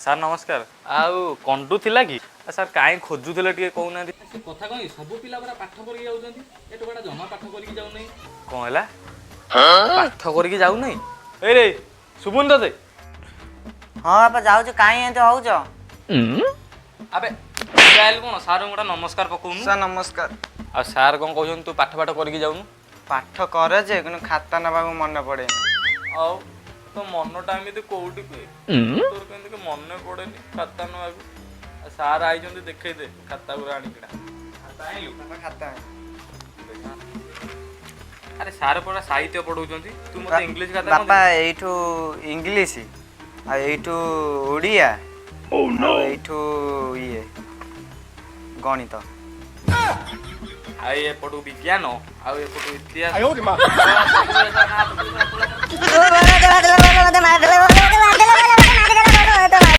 Sir ନମସ୍କାର। ଆଉ କଣ୍ଡୁ ଥିଲା କି ସାର୍? କାହିଁ ଖୋଜୁଥିଲେ, ଟିକେ କହୁନାହାନ୍ତି। ସେ କଥା କଣ କି, ସବୁ ପିଲା ପରା ପାଠ କରିକି ଯାଉଛନ୍ତି, ଏ ଟୋକାଟା ଜମା ପାଠ କରିକି ଯାଉନାହିଁ। କଣ ହେଲା? ପାଠ କରିକି ଯାଉନାହିଁ? ଏଇ ରେ, ଶୁଭୁନି ତତେ? ହଁ ବାପା, ଯାଉଛୁ। କାହିଁ ଏମିତି ହଉଛ? ଆବେ, ଆଇଲୁ କଣ? ସାର୍ ଗୋଟେ ନମସ୍କାର ପକଉନୁ। ସାର୍ ନମସ୍କାର। ଆଉ ସାର୍ କଣ କହୁଛନ୍ତି? ତୁ ପାଠ ପାଠ କରିକି ଯାଉନୁ। ପାଠ କର ଯେ, କିନ୍ତୁ ଖାତା ନେବାକୁ ମନେ ପଡେନି। ଆଉ ତୋ ମନଟା ଏମିତି କୋଉଠି କି? ତୋର କେମିତି କି ମନେ ପଡେନି ଖାତା ନେବାକୁ? ଆଉ ସାର୍ ଆଇଛନ୍ତି, ଦେଖେଇ ଦେ ଖାତା ଗୁରା ଆଣିକିନା। ଖାତା ଆଣିଲୁ? ବାପା, ଖାତା। ଆରେ, ସାର୍ ପରା ସାହିତ୍ୟ ପଢଉଛନ୍ତି, ତୁ ମତେ ଇଂଲିଶ ଖାତା କଣ ବାପା, ଏଇଠୁ ଇଂଲିଶ, ଆଉ ଏଇଠୁ ଓଡ଼ିଆ, ଆଉ ଏଇଠୁ ଇଏ ଗଣିତ। ଆଉ ଏପଟୁ ବିଜ୍ଞାନ, ଆଉ ଏପଟୁ ଇତିହାସ।